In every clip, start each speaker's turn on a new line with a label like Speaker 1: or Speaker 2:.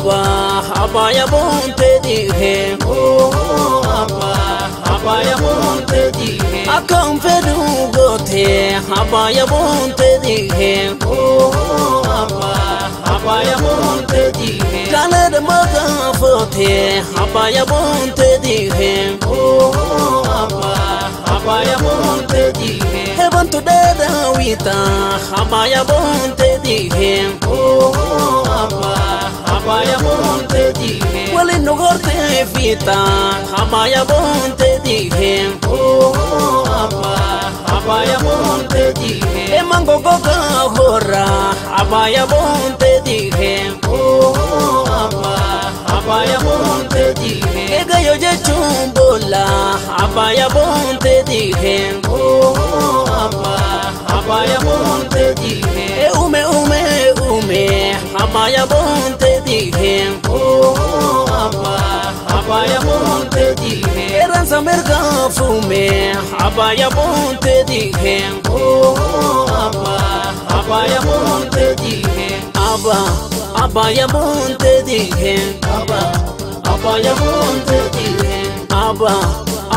Speaker 1: Abba abaya bonte dihe oh Abba abaya bonte dihe Akkam fedhu goote abaya bonte dihe oh Abba abaya bonte dihe Jaalala magaafote abaya bonte dihe oh Abba abaya bonte dihe Hebantu dadaawita abaya bonte dihe oh Abba abaya bonte dihe Wali nugorte fita abaya bonte dihe oh Abba abaya bonte dihe Emango goga hora abaya bonte dihe oh Abba abaya bonte dihe Egayo jechumbola abaya bonte dihe oh Abba abaya bonte dihe Ume ume ume abaya bonte dihe oh Abba abaya bonte dihe Eransa merga fume abaya bonte dihe oh Abba abaya bonte dihe Abba abaya bonte dihe Abba abaya bonte dihe Abba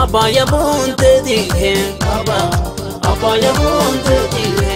Speaker 1: abaya bonte dihe Abba abaya bonte dihe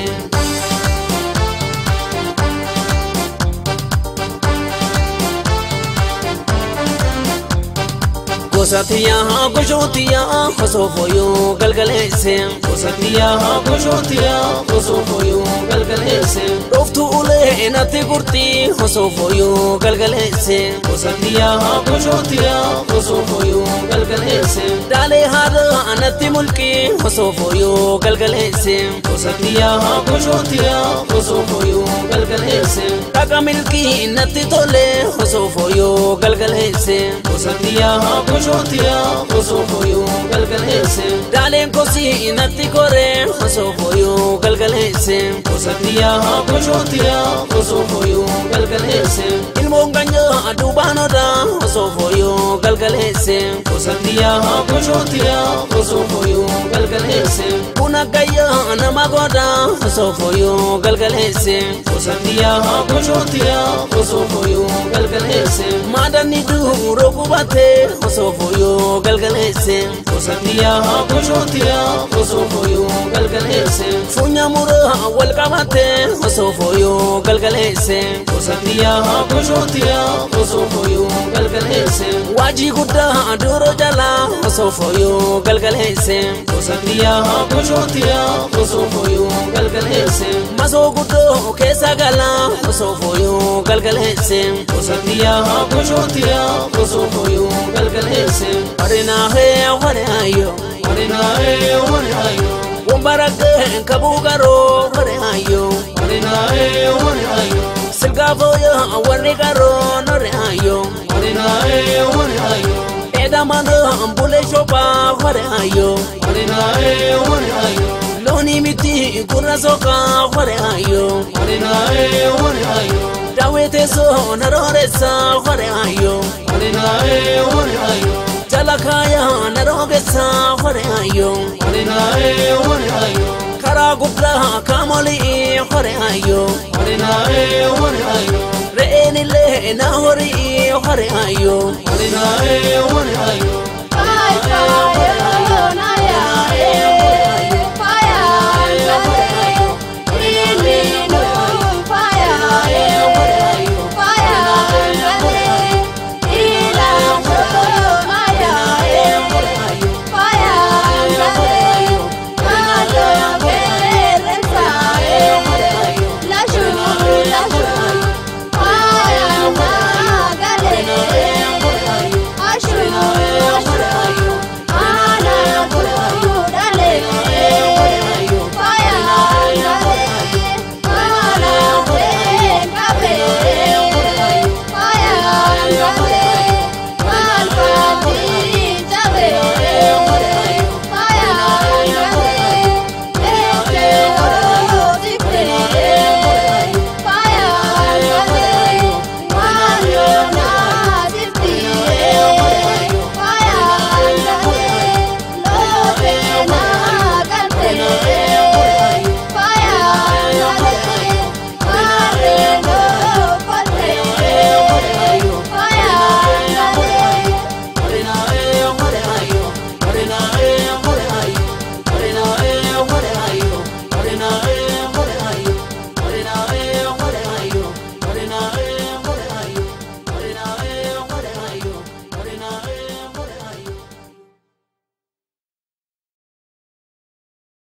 Speaker 1: Gosatiya goshotiya khosofoyo galgalese Gosatiya goshotiya khosofoyo galgalese Doftu ule natti gurti khosofoyo galgalese Gosatiya goshotiya khosofoyo galgalese Dale hada natti mulki khosofoyo galgalese Gosatiya goshotiya khosofoyo galgalese Taka milki natti tole khosofoyo galgalese Gosatiya goshotiya khosofoyo galgalese Dalen kosi natti kore khosofoyo galgalese Gosatiya goshotiya khosofoyo galgalese Ilmoon ganya dubanoda khosofoyo galgalese Gosatiya goshotiya khosofoyo galgalese Bunagaya namagoda khosofoyo galgalese Gosatiya goshotiya khosofoyo galgalese Madani duro gubate khosofoyo galgalese Gosatiya goshotiya khosofoyo galgalese Funyamura walqabate khosofoyo galgalese Gosatiya goshotiya khosofoyo galgalese Waji gudda duro jala khosofoyo galgalese Gosatiya goshotiya khosofoyo galgalese Maso guddo keessa gala khosofoyo galgalese Gosatiya goshotiya khosofoyo galgalese Warina he warayo warina he warayo Wambarake kabugaro warayo warina he warayo Silgavoyo warigaro norayo warina he warayo Edamano ambule shopa warayo warina he warayo Loni miti kurasoka warayo warina he warayo Dawete so naroresa warayo warina he warayo Jalakaya narogesa warayo warina he warayo Karagudra kamoli warayo warina he warayo Reenile nahori warayo warina he warayo